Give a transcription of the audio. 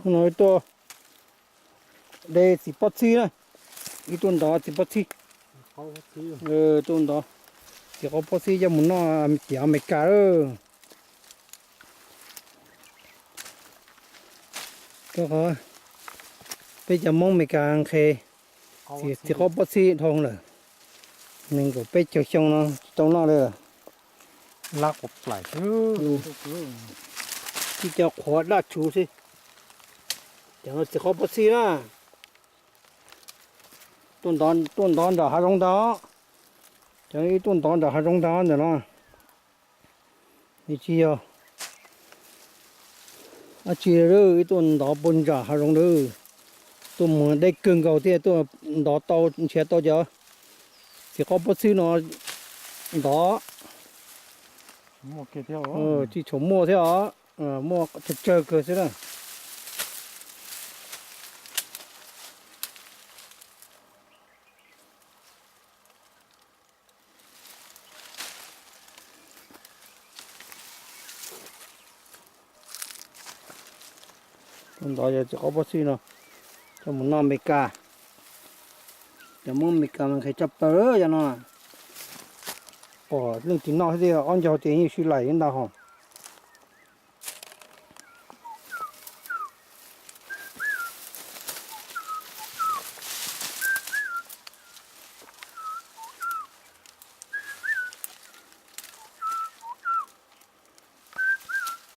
Hnub no tuaj de txiv pob txhib na, ib tuaj ntov txiv pob txhib. Tuaj ntov txiv qaub pob txhib coj mus noj tim Amelikas lawm. Rau qhov peb cov Hmoob Amelikas nqhis txiv qaub pob txhib dhau lawm, nees nkaum peb caug xyoo no tsis tau noj li. Lab quav plaim xwb, tib co qhuav daj tshuv xwb. Cov no txiv qaub pob txhib na, tuaj ntov nram hav zoov ntag. Cov ib tuaj ntov nram hav zoov ntag ntawm no. Nws tsis yog dab tsi, ib tuaj ntov puag nram hav zoov lawm. Tuaj mus deb kawg nkaus thiaj tuaj ntov tau, nrhiav tau cov txiv qaub pob txhib no ntov. Tsis tshua muaj thiab os, muaj tsawg tsawg kawg xwb na. Tuaj ntov yog txiv qaub pob txhib no coj mus noj Amelikas. Cov Hmoob Amelikas mas nqhis tshaj plaws cov no. Pom leej twg noj thiab ob ncaug tias yeej sib laim ntag hos.